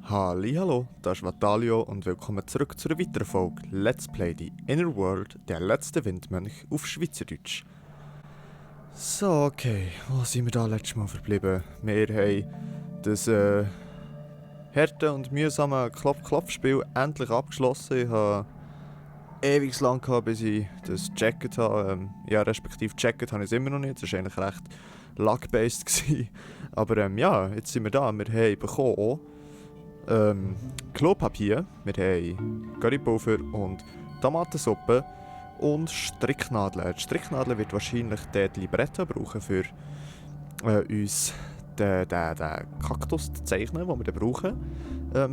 Hallo, das ist Vatalio und willkommen zurück zu einer weiteren Folge Let's Play The Inner World, der letzte Windmönch auf Schweizerdeutsch. So, okay, wo sind wir da letztes Mal verblieben? Wir haben das harte und mühsame Klopf-Klopf-Spiel endlich abgeschlossen. Ich habe ewig lang gehabt, bis ich das gecheckt habe. Ja, respektive gecheckt habe ich es immer noch nicht, das war eigentlich recht luck-based gewesen. Aber ja, jetzt sind wir da, wir haben bekommen Klopapier, wir haben Currypulver und Tomatensuppe und Stricknadeln. Die Stricknadeln wird wahrscheinlich die Libretto brauchen für uns den Kaktus zu zeichnen, den wir dann brauchen.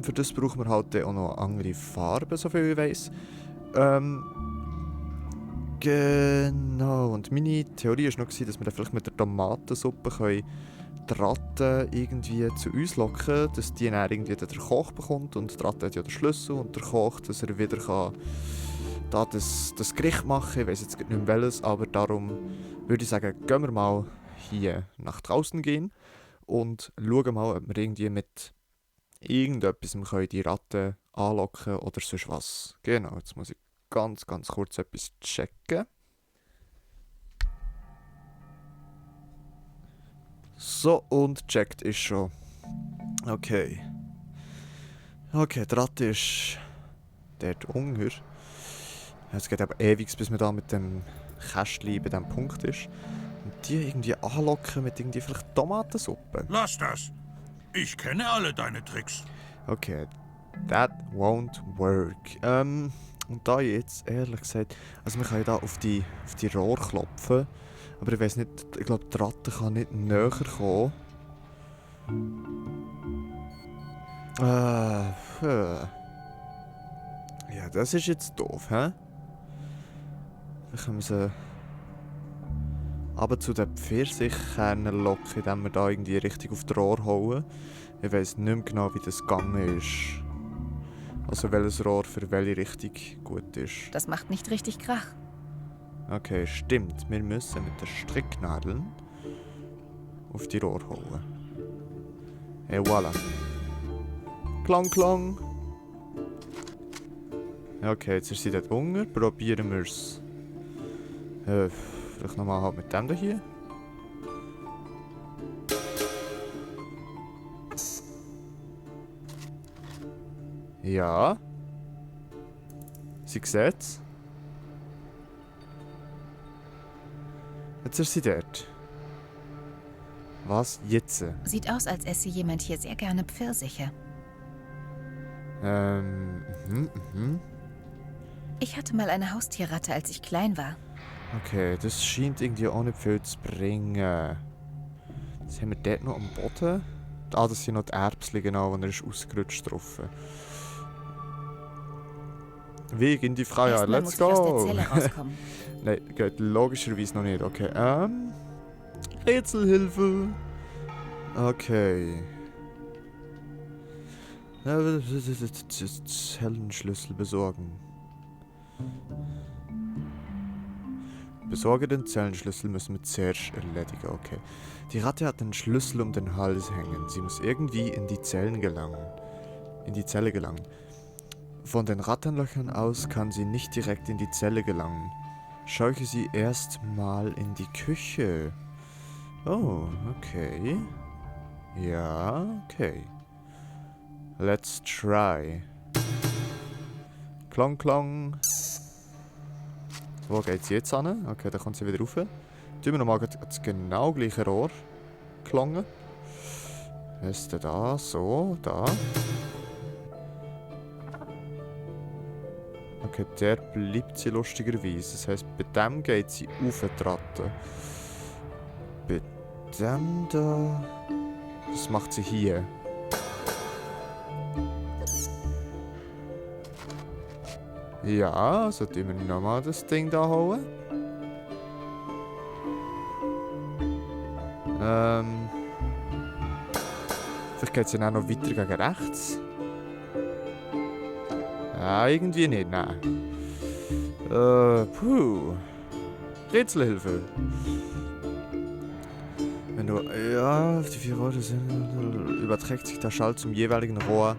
Für das brauchen wir halt auch noch andere Farben, soviel ich weiss. Genau, und meine Theorie war noch, dass wir dann vielleicht mit der Tomatensuppe die Ratte irgendwie zu uns locken, dass die dann irgendwie den Koch bekommt und die Ratte hat ja den Schlüssel und der Koch, dass er wieder kann da das Gericht machen kann. Ich weiss jetzt nicht mehr welches, aber darum würde ich sagen, gehen wir mal hier nach draußen gehen und schauen mal, ob wir irgendwie mit irgendetwas die Ratte anlocken oder sonst was. Genau, jetzt muss ich ganz kurz etwas checken. So, und checkt ist schon. Okay. Okay, die Ratte ist dort Hunger. Es geht aber ewig, bis man da mit dem Kästchen bei diesem Punkt ist. Und die irgendwie anlocken mit irgendwie vielleicht Tomatensuppe. Lass das! Ich kenne alle deine Tricks. Okay, that won't work. Und da jetzt, ehrlich gesagt, also man kann ja da auf die Rohre klopfen. Aber ich weiss nicht, ich glaube die Ratte kann nicht näher kommen. Ja, das ist jetzt doof, hä? Dann können wir sie aber zu den Pfirsichkernen locken, indem wir da irgendwie richtig auf das Rohr hauen. Ich weiss nicht mehr genau, wie das gegangen ist. Also welches Rohr für welche Richtung gut ist. Das macht nicht richtig Krach. Okay, stimmt. Wir müssen mit den Stricknadeln auf die Rohr hauen. Et voilà. Klang, klang. Okay, jetzt ist sie dort Hunger. Probieren wir es. Vielleicht nochmal halt mit dem hier. Ja. Sie sieht's. Jetzt ist sie dort. Was jetzt? Sieht aus, als esse jemand hier sehr gerne Pfirsiche. Ich hatte mal eine Haustierratte, als ich klein war. Okay, das scheint irgendwie auch nicht viel zu bringen. Was haben wir dort noch am Boden? Ah, das sind noch die Erbsen, genau, und er ist ausgerutscht drauf. Weg in die Freiheit, Erstmal let's muss ich aus go! der Zelle rauskommen. Nein, geht logischerweise noch nicht. Okay, Rätselhilfe! Okay. Zellenschlüssel besorgen. Besorge den Zellenschlüssel müssen wir zuerst erledigen, okay. Die Ratte hat den Schlüssel um den Hals hängen. Sie muss irgendwie in die Zelle gelangen. Von den Rattenlöchern aus kann sie nicht direkt in die Zelle gelangen. Scheuche sie erst mal in die Küche. Oh, okay. Ja, okay. Let's try. Klong, klong. Wo geht sie jetzt hin? Okay, da kommt sie wieder rauf. Tun wir nochmal das genau gleiche Rohr klongen. Was ist denn da? So, da. Okay, der bleibt sie lustigerweise. Das heisst, bei dem geht sie auf die Ratte. Bei dem da... Das macht sie hier. Ja, so tun wir nochmal das Ding da holen. Vielleicht geht sie dann auch noch weiter gegen rechts. Ja, irgendwie nicht, nein. Rätselhilfe. Wenn du... Ja, auf die 4 Rohre sind... Überträgt sich der Schall zum jeweiligen Rohr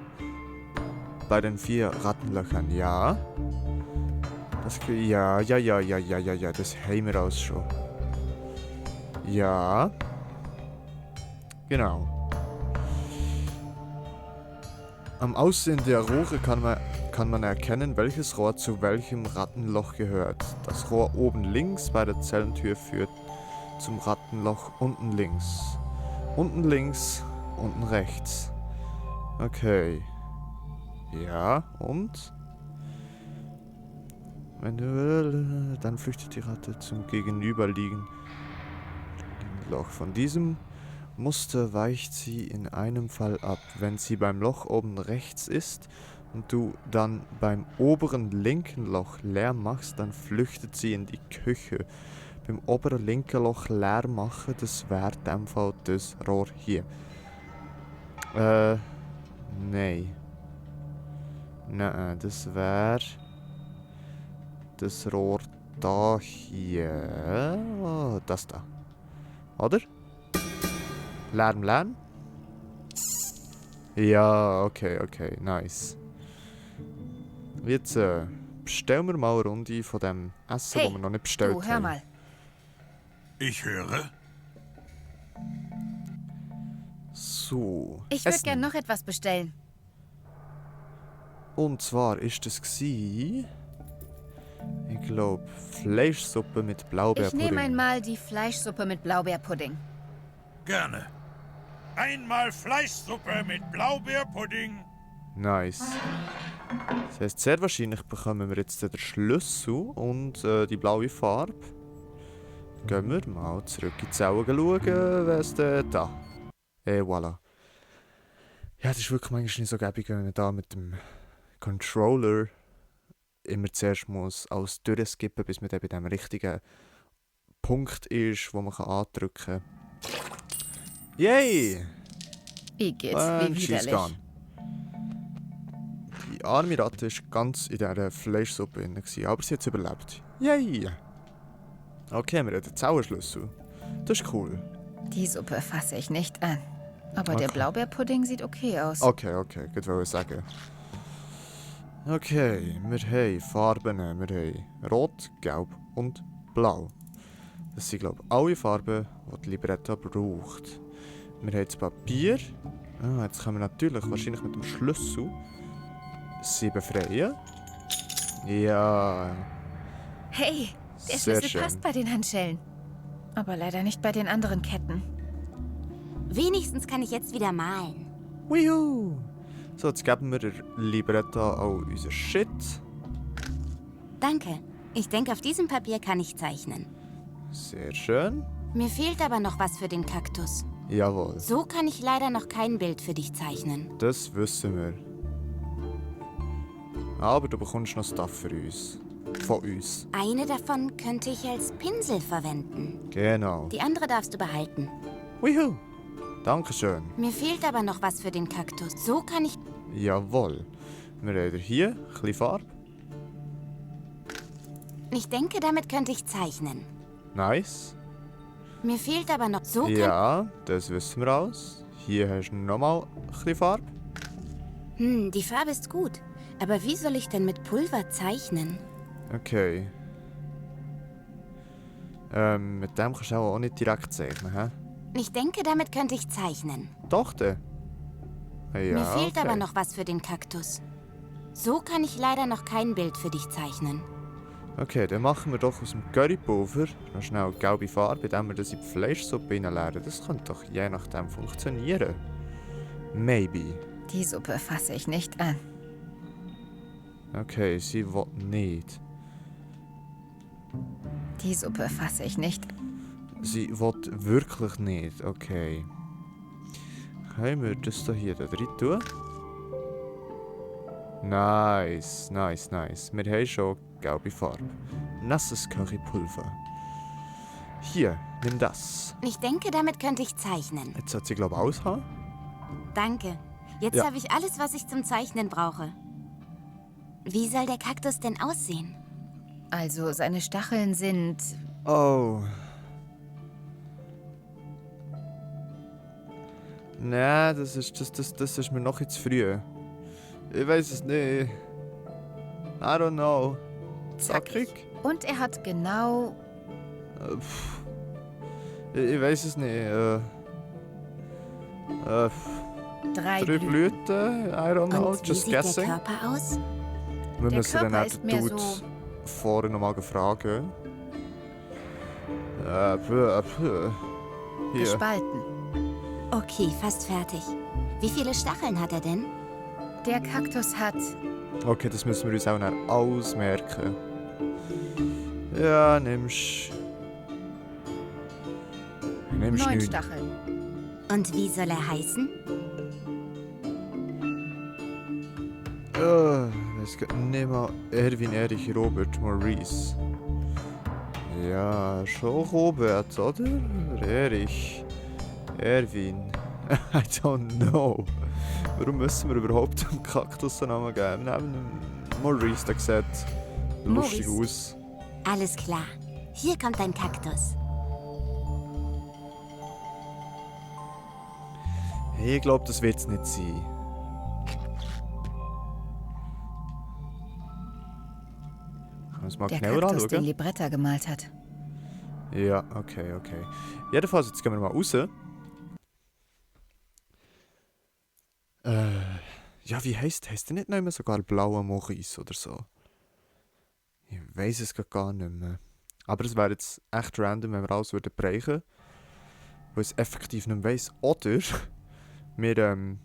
bei den 4 Rattenlöchern, ja. Ja, das haben wir auch schon. Ja. Genau. Am Aussehen der Rohre kann man erkennen, welches Rohr zu welchem Rattenloch gehört. Das Rohr oben links bei der Zellentür führt zum Rattenloch unten links. Unten links, unten rechts. Okay. Ja, und? Dann flüchtet die Ratte zum gegenüberliegenden Loch. Von diesem Muster weicht sie in einem Fall ab. Wenn sie beim Loch oben rechts ist und du dann beim oberen linken Loch leer machst, dann flüchtet sie in die Küche. Beim oberen linken Loch leer machen, das wäre in dem Fall das Rohr hier. Nein. Nein, das wäre das Rohr da hier. Oh, das da. Oder? Lärm. Ja, okay, nice. Jetzt bestellen wir mal eine Runde von dem Essen, das wir noch nicht bestellt haben. Du, hör mal. Ich höre. So. Ich würde Essen. gern noch etwas bestellen. Und zwar ist es ich glaube, Fleischsuppe mit Ich Blaubeerpudding. nehme einmal die Fleischsuppe mit Blaubeerpudding. Gerne. Einmal Fleischsuppe mit Blaubeerpudding. Nice. Das heisst, sehr wahrscheinlich bekommen wir jetzt den Schlüssel und die blaue Farbe. Gehen wir mal zurück in die Zelle schauen, was da. Voilà. Ja, das ist wirklich manchmal nicht so gäbig, wenn man da mit dem Controller immer zuerst muss alles durchskippen, bis man dann bei dem richtigen Punkt ist, wo man andrücken kann. Yay! Wie geht's? Wie She's widerlich. gone. Die arme Ratte war ganz in dieser Fleischsuppe drin, aber sie hat es überlebt. Yay! Okay, wir haben den Zauberschlüssel. Das ist cool. Die Suppe fasse ich nicht an. Aber der Okay. Blaubeerpudding sieht okay aus. Okay, gut wollte ich sagen. Okay, wir haben Farben. Wir haben Rot, Gelb und Blau. Das sind, glaube ich, alle Farben, die die Libretta braucht. Wir haben das Papier. Jetzt können wir natürlich wahrscheinlich mit dem Schlüssel sie befreien. Ja, Hey, der sehr Schlüssel schön. passt bei den Handschellen. Aber leider nicht bei den anderen Ketten. Wenigstens kann ich jetzt wieder malen. Wihu! So, jetzt geben wir der Libretta auch unser Shit. Danke. Ich denke, auf diesem Papier kann ich zeichnen. Sehr schön. Mir fehlt aber noch was für den Kaktus. Jawohl, So kann ich leider noch kein Bild für dich zeichnen. das wissen wir. Aber du bekommst noch Stuff für uns. Von uns. Eine davon könnte ich als Pinsel verwenden. Genau. Die andere darfst du behalten. Wihu! Dankeschön. Mir fehlt aber noch was für den Kaktus. So kann ich... Jawohl. Wir haben hier ein bisschen Farbe. Ich denke, damit könnte ich zeichnen. Nice. Mir fehlt aber noch... So kann... Ja, das wissen wir alles. Hier hast du nochmal ein bisschen Farbe. Die Farbe ist gut. Aber wie soll ich denn mit Pulver zeichnen? Okay. Mit dem kannst du auch nicht direkt zeichnen, hä? Ich denke, damit könnte ich zeichnen. Doch, der. Ja, Mir fehlt okay. aber noch was für den Kaktus. So kann ich leider noch kein Bild für dich zeichnen. Okay, dann machen wir doch aus dem Currypulver noch schnell gelbe Farbe, indem wir das in die Fleischsuppe reinleeren. Das könnte doch je nachdem funktionieren. Maybe. Die Suppe fasse ich nicht an. Okay, sie will nicht. Die Suppe fasse ich nicht. Sie will wirklich nicht. Okay. Können wir das hier da drin tun? Nice. Wir haben schon gelbe Farbe. Nasses Currypulver. Hier, nimm das. Ich denke, damit könnte ich zeichnen. Jetzt hat sie, glaube ich, alles haben. Danke. Jetzt Ja. habe ich alles, was ich zum Zeichnen brauche. Wie soll der Kaktus denn aussehen? Also, seine Stacheln sind... Oh. Nein, das ist mir noch zu früh. Ich weiß es nicht. I don't know. Zackig? Und er hat genau Ich weiß es nicht. drei 3 Blüten. Blüten? I don't know. Und wie Just sieht der guessing. Körper aus? Wir Der müssen dann Körper auch ist den mehr Dude so- vorher nochmal fragen. Hier. Gespalten. Okay, fast fertig. Wie viele Stacheln hat er denn? Der Kaktus hat Okay, das müssen wir uns auch noch ausmerken. Ja, nimmst 9 9. Stacheln. Und wie soll er heißen? Es geht nicht mal Erwin Erich Robert Maurice. Ja, schon Robert, oder? Erich. Erwin. I don't know. Warum müssen wir überhaupt dem Kaktus einen Namen geben? Wir nehmen ihn Maurice, der sieht lustig Maurice. aus. Alles klar. Hier kommt dein Kaktus. Hey, ich glaube, das wird es nicht sein. Kann man es mal der genauer Kaktus, den anschauen? Libretta gemalt hat. Ja, okay. Jedenfalls, jetzt gehen wir mal raus. Ja, wie heisst der nicht noch immer sogar blauer Maurice oder so? Ich weiß es grad gar nicht mehr. Aber es wäre jetzt echt random, wenn wir alles würden brechen. Weil ich es effektiv nicht mehr weiss. Oder wir,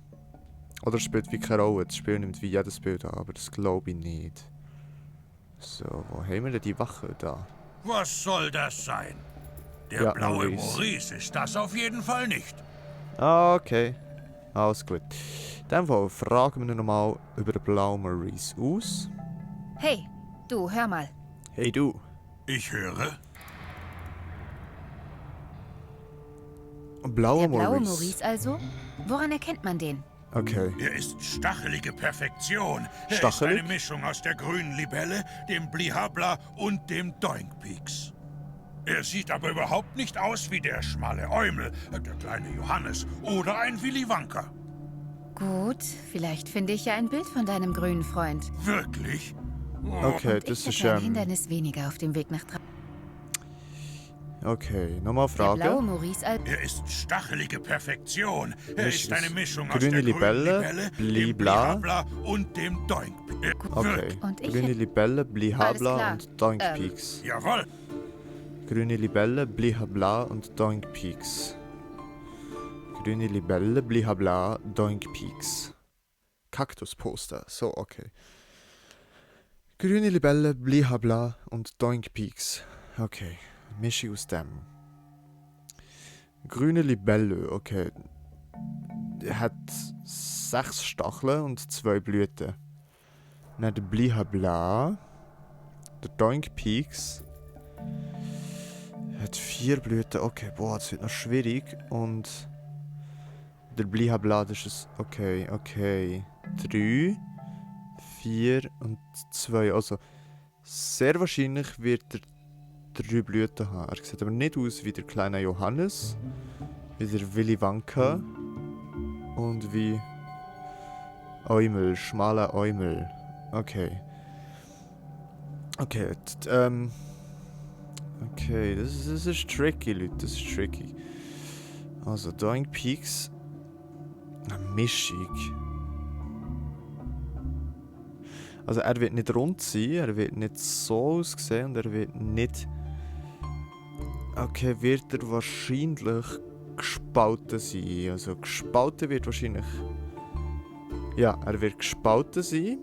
oder es spielt wie keine Rolle. Das Spiel nimmt wie jedes Bild an, aber das glaube ich nicht. So, wo haben wir denn die Wache da? Was soll das sein? Der Ja, blaue Maurice. Maurice ist das auf jeden Fall nicht. Ah, okay. Alles gut. In dem Fall fragen wir nochmal über den blauen Maurice aus. Hey, du, hör mal. Hey du. Ich höre. Blauer Der blaue Maurice. Maurice also? Woran erkennt man den? Okay. Er ist stachelige Perfektion. Er Stachelig? ist eine Mischung aus der grünen Libelle, dem Blihabla und dem Doinkpeaks. Er sieht aber überhaupt nicht aus wie der schmale Eumel, der kleine Johannes oder ein Willy Wanka. Gut, vielleicht finde ich ja ein Bild von deinem grünen Freund. Wirklich? Oh, Okay, Und das ich ist hätte ein Hindernis weniger auf dem Weg nach draußen. Okay, nochmal Der blaue Frage. Maurice also... er ist stachelige Perfektion. Er Mischung ist eine aus Mischung aus grüne der Libelle, grünen Libelle, Blibla. dem Blihabla und dem Doinkpeaks. Okay. Und ich Grüne hätte- Libelle, Alles Blihabla klar. und Doink Peaks. Jawohl. Grüne Libelle, Blihabla und Doink Peaks. Grüne Libelle, Blihabla, Doink Peaks. Kaktusposter. So, okay. Grüne Libelle, Blihabla und Doink Peaks. Okay. Mischung aus dem. Grüne Libelle, okay. Er hat 6 Stacheln und 2 Blüten. Dann der Blihabla. Der Doink Peaks. Hat 4 Blüten. Okay, boah, das wird noch schwierig. Und der Blihabla, das ist es. Okay. 3, 4 und 2. Also, sehr wahrscheinlich wird er 3 Blüten haben. Er sieht aber nicht aus wie der kleine Johannes, wie der Willy Wanka und wie Eumel, schmaler Eumel. Okay. Okay, okay, das ist tricky, Leute, das ist tricky. Also, Doink Peaks. Eine Mischung. Also, er wird nicht rund sein, er wird nicht so aussehen und er wird nicht. Okay, wird er wahrscheinlich gespalten sein. Also, gespalten wird wahrscheinlich. Ja, er wird gespalten sein.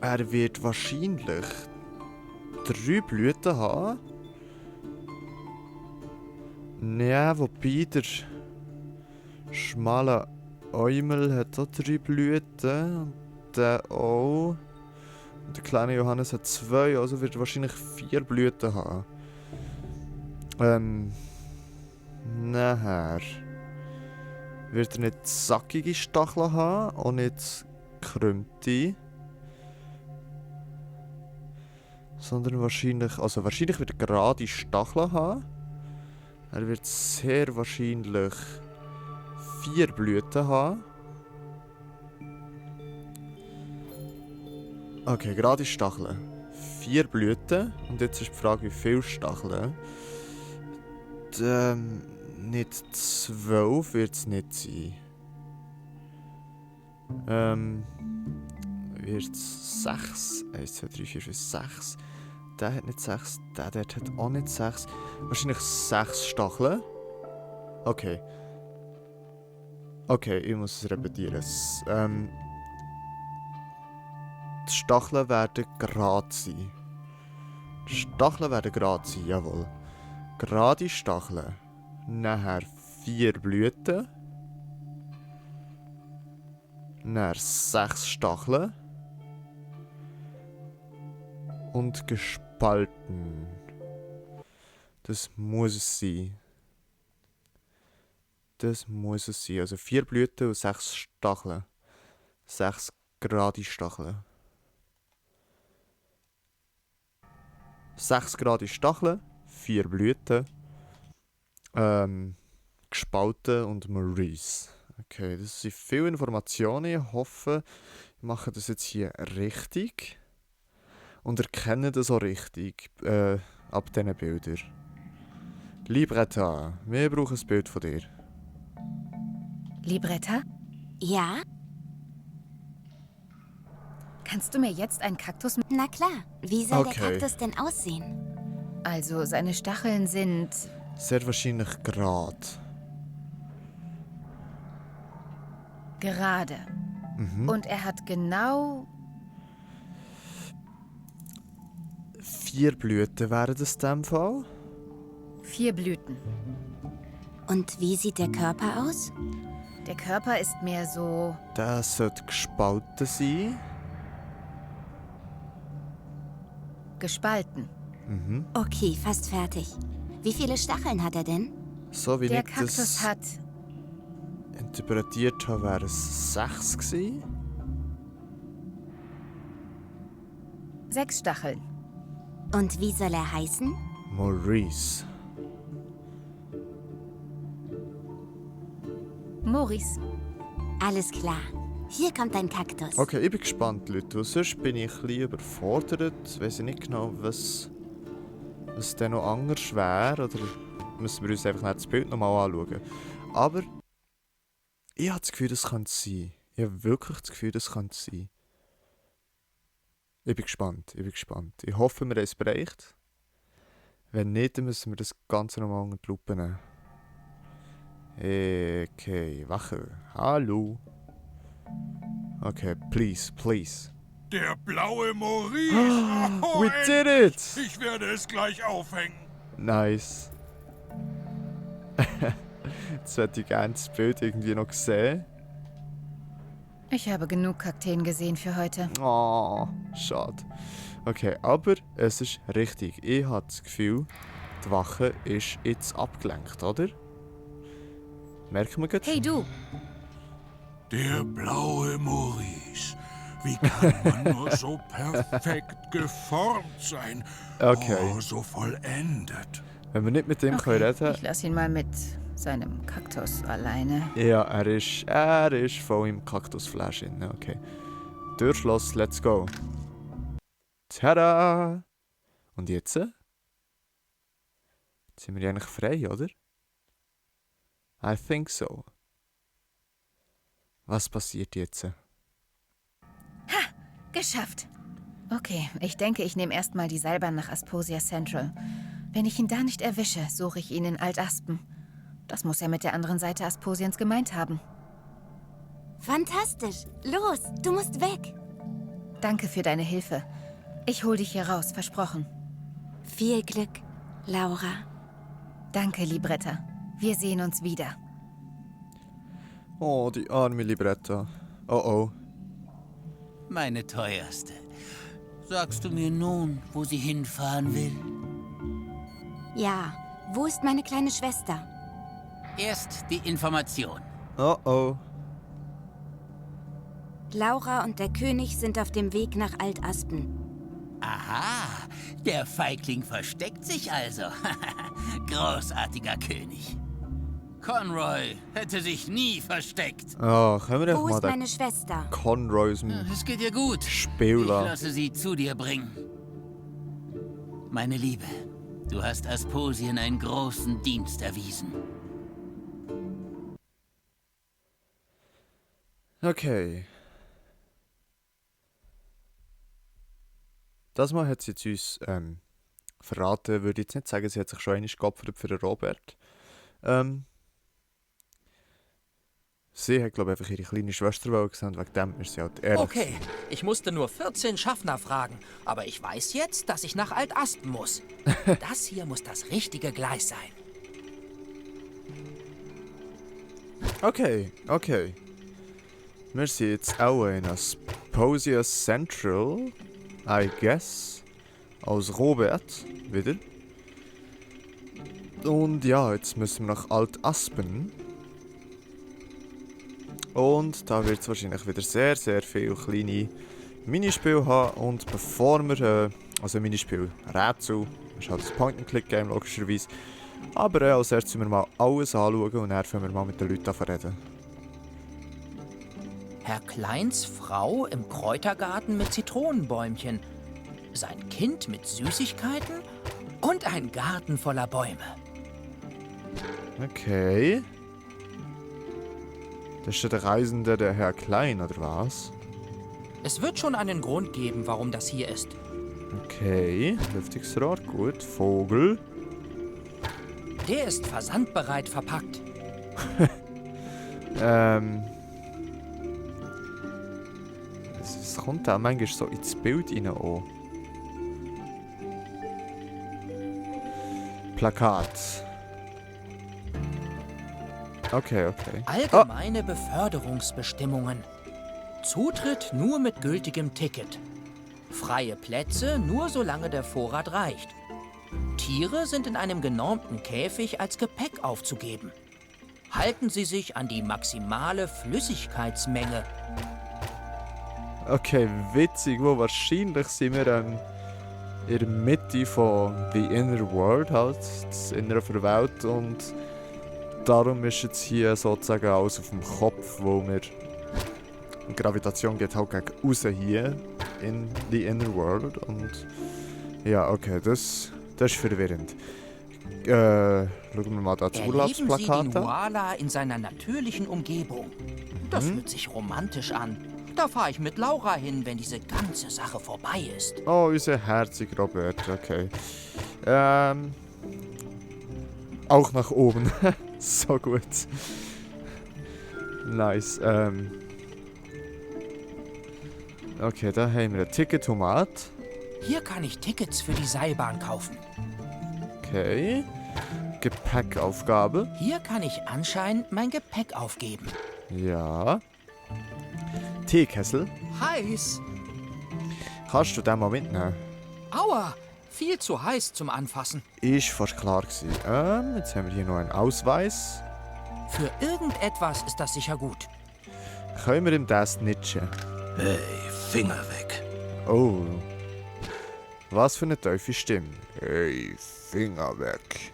Er wird wahrscheinlich 3 Blüten haben. Ja, wobei der schmale Eumel hat auch 3 Blüten. Und der auch. Und der kleine Johannes hat 2, also wird er wahrscheinlich 4 Blüten haben. Nachher wird er nicht sackige Stacheln haben, auch nicht gekrümmte. Sondern wahrscheinlich wird er gerade Stacheln haben. Er wird sehr wahrscheinlich 4 Blüten haben. Okay, gerade Stacheln. 4 Blüten. Und jetzt ist die Frage, wie viele Stacheln. Nicht 12 wird es nicht sein. Wird es 6? 1, 2, 3, 4, 5, 6. Der hat nicht 6. Der dort hat auch nicht 6. Wahrscheinlich 6 Stacheln. Okay. Okay, ich muss es repetieren. Die Stacheln werden gerade sein. Die Stacheln werden gerade sein, jawohl. Gerade Stacheln. Nachher 4 Blüten. Nachher 6 Stacheln. Und gespalten. Das muss es sein. Das muss es sein. Also 4 Blüten und 6 Stacheln. 6 gerade Stacheln. 6 gerade Stacheln, 4 Blüten, gespalten und Maurice. Okay, das sind viele Informationen. Ich hoffe, ich mache das jetzt hier richtig und erkenne das auch richtig ab diesen Bildern. Libretta, wir brauchen ein Bild von dir. Libretta, Ja? kannst du mir jetzt einen Kaktus... Na klar. Wie soll Okay. der Kaktus denn aussehen? Also, seine Stacheln sind... Sehr wahrscheinlich gerade. gerade. Und er hat genau 4 Blüten wären das in diesem Fall. 4 Blüten. Und wie sieht der Körper aus? Der Körper ist mehr so... Das sollte gespalten sein. gespalten. Okay, fast fertig. Wie viele Stacheln hat er denn? So wie Der ich Kaktus das hat interpretiert habe, wäre es 6 gewesen. 6 Stacheln. Und wie soll er heißen? Maurice. Maurice. Alles klar. Hier kommt dein Kaktus. Okay, ich bin gespannt, Leute. Weil sonst bin ich ein bisschen überfordert. Weiss ich nicht genau, was denn noch anders wäre. Oder müssen wir uns einfach nicht das Bild nochmal anschauen. Aber ich habe das Gefühl, das könnte sein. Ich habe wirklich das Gefühl, das könnte sein. Ich bin gespannt, ich bin gespannt. Ich hoffe, wir haben es bereicht. Wenn nicht, dann müssen wir das Ganze nochmal unter die Lupe nehmen. Okay, wache. Hallo. Okay, please, please. Der blaue Maurice. Oh, We did it! Ich werde es gleich aufhängen. Nice. Jetzt hätte ich gerne das Bild irgendwie noch sehen. Ich habe genug Kakteen gesehen für heute. Oh, schade. Okay, aber es ist richtig. Ich habe das Gefühl, die Wache ist jetzt abgelenkt, oder? Merken wir gut? Hey du, Der blaue Maurice. Wie kann man nur so perfekt geformt sein? Okay. Oh, so vollendet. Wenn wir nicht mit ihm können reden ich lasse ihn mal mit seinem Kaktus alleine. ja, er ist voll im Kaktusflash drin. Okay. Türschloss, let's go. Tada! Und jetzt? Jetzt sind wir ja eigentlich frei, oder? I think so. Was passiert jetzt? Geschafft. Okay, ich denke, ich nehme erstmal die Seilbahn nach Asposia Central. Wenn ich ihn da nicht erwische, suche ich ihn in Altaspen. Das muss er mit der anderen Seite Asposiens gemeint haben. Fantastisch. Los, du musst weg. Danke für deine Hilfe. Ich hol dich hier raus, versprochen. Viel Glück, Laura. Danke, Libretta. Wir sehen uns wieder. Oh, die arme Libretta. Oh oh. Meine teuerste. Sagst du mir nun, wo sie hinfahren will? Ja, wo ist meine kleine Schwester? Erst die Information. Oh oh. Laura und der König sind auf dem Weg nach Altaspen. Aha, der Feigling versteckt sich also. Großartiger König. Conroy hätte sich nie versteckt. Ah, können wir Wo einfach mal ist den meine Schwester? Conroy aus dem Es geht ihr gut. Spiel Ich lassen? lasse sie zu dir bringen. Meine Liebe, du hast Asposien einen großen Dienst erwiesen. Okay. Das Mal hat sie jetzt uns verraten, würde ich jetzt nicht sagen, sie hat sich schon einmal geopfert für den Robert. Sie hat, glaube ich, einfach ihre kleine Schwester gesehen und wegen dem ist sie halt ehrlich. Okay, ich musste nur 14 Schaffner fragen, aber ich weiß jetzt, dass ich nach Altaspen muss. Das hier muss das richtige Gleis sein. Okay, okay. Wir sind jetzt auch in Asposia Central, I guess. Als Robert, wieder. Und ja, jetzt müssen wir nach Altaspen. Und da wird es wahrscheinlich wieder sehr, sehr viele kleine Minispiele haben. Und bevor wir, also Minispiel, Rätsel, das ist halt das Point-and-Click-Game logischerweise. Aber als erstes müssen wir mal alles anschauen und dann fangen wir mal mit den Leuten an reden. Herr Kleins Frau im Kräutergarten mit Zitronenbäumchen. Sein Kind mit Süßigkeiten und ein Garten voller Bäume. Okay. Das ist ja der Reisende, der Herr Klein, oder was? Es wird schon einen Grund geben, warum das hier ist. Okay, Lüftungsrohr, gut. Vogel. Der ist versandbereit verpackt. Es kommt auch manchmal so ins Bild rein auch. Plakat. Okay, okay. Allgemeine Beförderungsbestimmungen. Zutritt nur mit gültigem Ticket. Freie Plätze nur solange der Vorrat reicht. Tiere sind in einem genormten Käfig als Gepäck aufzugeben. Halten Sie sich an die maximale Flüssigkeitsmenge. Okay, witzig. Wo wahrscheinlich sind wir in der Mitte von The Inner World, halt, das Innere der Welt. Und darum ist jetzt hier sozusagen alles auf dem Kopf, wo wir... Die Gravitation geht halt gegen raus hier in The Inner World. Und ja, okay, das ist verwirrend. Schauen wir mal da Erleben Sie den Zulassplakat an. Huala in seiner natürlichen Umgebung. Das fühlt sich romantisch an. Da fahre ich mit Laura hin, wenn diese ganze Sache vorbei ist. Oh, unser herziger Robert, okay. Auch nach oben. So gut. Nice. Okay, da haben wir ein Ticketomat. Hier kann ich Tickets für die Seilbahn kaufen. Okay. Gepäckaufgabe. Hier kann ich anscheinend mein Gepäck aufgeben. Ja. Teekessel. Heiß. Kannst du den mal mitnehmen? Aua, viel zu heiß zum Anfassen. Ist fast klar gewesen. Jetzt haben wir hier noch einen Ausweis. Für irgendetwas ist das sicher gut. Können wir ihm das snitchen? Hey, Finger weg. Oh. Was für eine tiefe Stimme. Hey, Finger weg.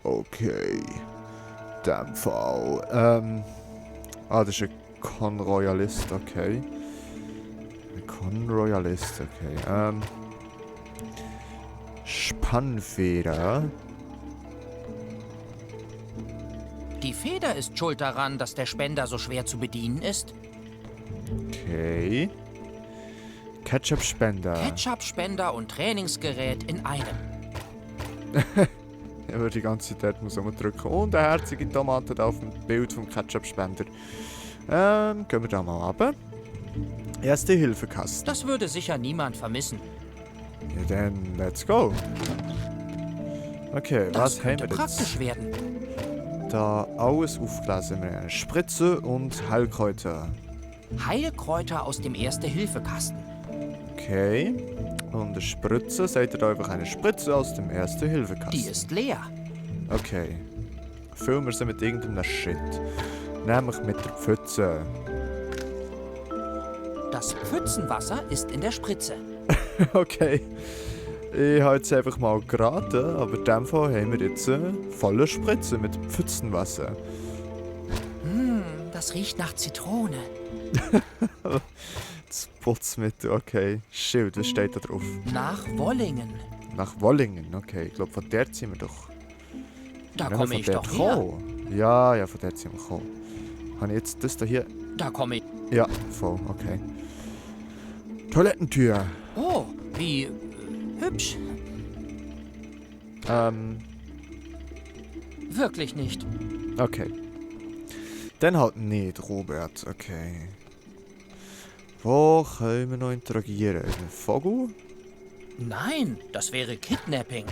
Okay. In dem Fall. Das ist ein Conroyalist, okay. Ein Conroyalist, okay. Spannfeder. Die Feder ist schuld daran, dass der Spender so schwer zu bedienen ist. Okay. Ketchup-Spender. Ketchup-Spender und Trainingsgerät in einem. Er wird die ganze Zeit muss drücken. Und eine herzige Tomate da auf dem Bild vom Ketchup-Spender. Gehen wir da mal runter. Erste Hilfekasten. Das würde sicher niemand vermissen. Ja, dann let's go. Okay, Das was haben könnte wir praktisch jetzt? werden. Da alles aufgelesen. Wir haben eine Spritze und Heilkräuter. Heilkräuter aus dem Erste-Hilfe-Kasten. Okay. Und eine Spritze, seht ihr da einfach eine Spritze aus dem Erste-Hilfe-Kasten. Die ist leer. Okay. Füllen wir sie mit irgendeinem Shit. Nämlich mit der Pfütze. Das Pfützenwasser ist in der Spritze. Okay. Ich habe jetzt einfach mal geraten, aber in dem Fall haben wir jetzt eine volle Spritze mit Pfützenwasser. Das riecht nach Zitrone. Das Putzmittel, okay. Schild, was steht da drauf? Nach Wollingen. Nach Wollingen, okay. Ich glaube, von der sind wir doch. Da Sind wir komme von ich dort doch her. gekommen? Ja, von der sind wir gekommen. Habe ich jetzt das da hier? Da komme ich. Ja, voll, okay. Toilettentür. Oh, wie hübsch. Wirklich nicht. Okay. Dann halt nicht, Robert, okay. Wo können wir noch interagieren? Ein Vogel? Nein, das wäre Kidnapping.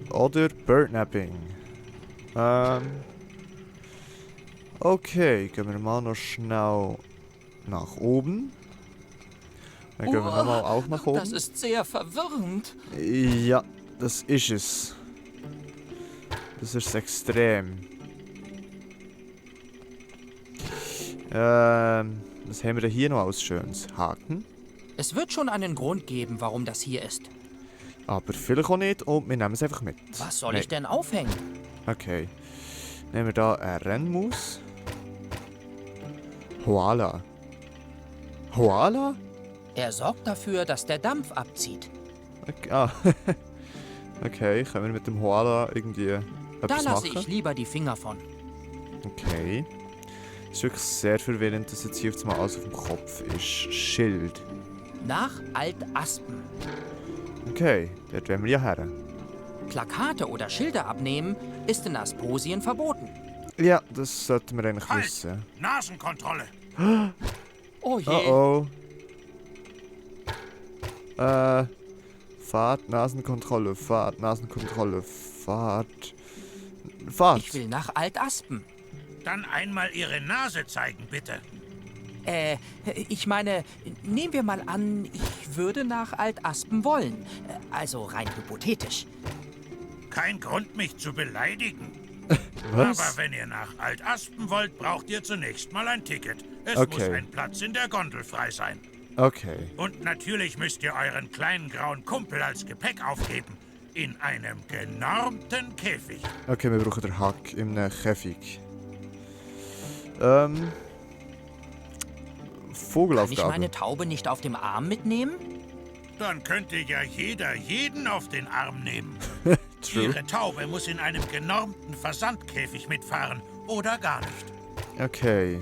Oder Birdnapping? Okay, gehen wir mal noch schnell nach oben. Dann gehen wir nochmal auch nach oben. Das ist sehr verwirrend. Ja, das ist es. Das ist extrem. Was haben wir denn hier noch als Schönes? Haken? Es wird schon einen Grund geben, warum das hier ist. Aber vielleicht auch nicht und wir nehmen es einfach mit. Was soll ich denn aufhängen? Okay. Nehmen wir da eine Rennmaus. Hoala. Hoala? Er sorgt dafür, dass der Dampf abzieht. Okay, okay, können wir mit dem Hoala irgendwie Da etwas lasse machen? ich lieber die Finger von. Okay. Es ist wirklich sehr verwirrend, dass jetzt hier auf einmal alles auf dem Kopf ist. Schild. Nach Altaspen. Okay, dort wollen wir ja her. Plakate oder Schilder abnehmen ist in Asposien verboten. Ja, das sollten wir eigentlich Halt! wissen. Nasenkontrolle. Oh je. Oh oh. Fahrt, Nasenkontrolle, Fahrt, Nasenkontrolle, Fahrt. Fahrt. Ich will nach Altaspen. Dann einmal Ihre Nase zeigen, bitte. Ich meine, nehmen wir mal an, ich würde nach Altaspen wollen. Also rein hypothetisch. Kein Grund, mich zu beleidigen. Was? Aber wenn ihr nach Altaspen wollt, braucht ihr zunächst mal ein Ticket. Es Okay. muss ein Platz in der Gondel frei sein. Okay. Und natürlich müsst ihr euren kleinen grauen Kumpel als Gepäck aufgeben. In einem genormten Käfig. Okay, wir brauchen den Hack in einem Käfig. Kann ich Vogelaufgabe. meine Taube nicht auf dem Arm mitnehmen? Dann könnte ja jeder jeden auf den Arm nehmen. True. Ihre Taube muss in einem genormten Versandkäfig mitfahren. Oder gar nicht. Okay.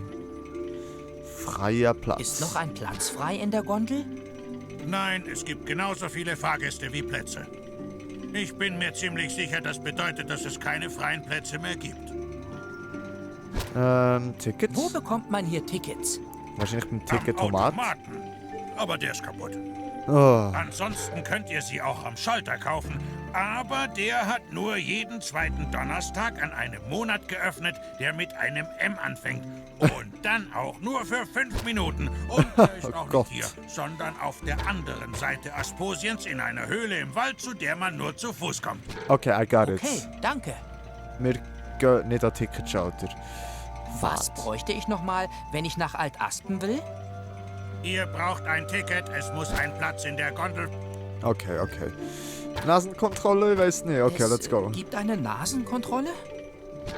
Freier Platz. Ist noch ein Platz frei in der Gondel? Nein, es gibt genauso viele Fahrgäste wie Plätze. Ich bin mir ziemlich sicher, das bedeutet, dass es keine freien Plätze mehr gibt. Tickets? Wo bekommt man hier Tickets? Wahrscheinlich beim Am Ticketomat. Automaten. Aber der ist kaputt. Oh. Ansonsten könnt ihr sie auch am Schalter kaufen. Aber der hat nur jeden zweiten Donnerstag an einem Monat geöffnet, der mit einem M anfängt. Und dann auch nur für 5 Minuten. Und er ist Oh auch Gott. nicht hier, sondern auf der anderen Seite Asposiens in einer Höhle im Wald, zu der man nur zu Fuß kommt. Okay, I got Okay, it. danke. Wir gehen nicht an Ticketschalter. Was Fahrt. bräuchte ich nochmal, wenn ich nach Altaspen will? Ihr braucht ein Ticket, es muss ein Platz in der Gondel. Okay, okay. Nasenkontrolle, ich weiß nicht. Okay, Es let's go. Gibt eine Nasenkontrolle?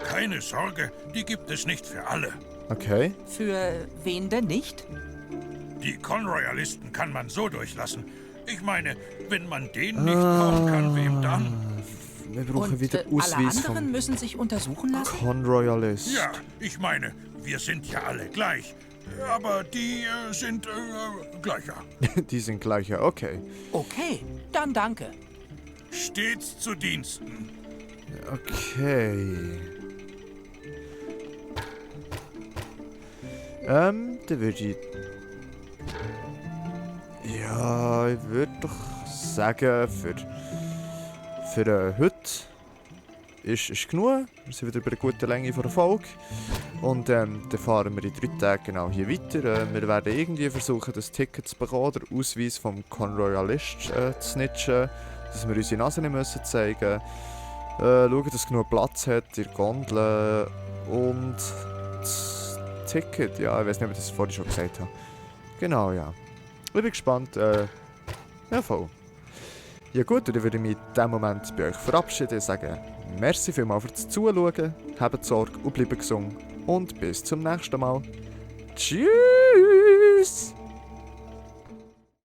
Keine Sorge, die gibt es nicht für alle. Okay. Für wen denn nicht? Die Conroyalisten kann man so durchlassen. Ich meine, wenn man denen nicht trauen kann, wem dann? Wir brauchen Und wieder alle Ausweis anderen vom müssen sich untersuchen lassen? Conroyalist. Ja, ich meine, wir sind ja alle gleich. Aber die sind gleicher. Die sind gleich, ja. Okay. Okay, dann danke. Stets zu Diensten. Okay. Dann würde ich... Ja, ich würde doch sagen, für heute ist genug. Wir sind wieder bei der guten Länge von der Folge. Und dann fahren wir in 3 Tagen genau hier weiter. Wir werden irgendwie versuchen, das Ticket zu bekommen, den Ausweis vom Conroyalist zu snitchen, dass wir unsere Nase nicht müssen zeigen müssen. Schauen, dass es genug Platz hat in der Gondel. Und das Ticket, ja, ich weiß nicht, ob ich das vorhin schon gesagt habe. Genau, ja. Ich bin gespannt. Ja, voll. Ja gut, dann würde ich mich in diesem Moment bei euch verabschieden und sagen, merci vielmals fürs Zuschauen, habt Sorge und bleibt gesund. und bis zum nächsten Mal. Tschüss!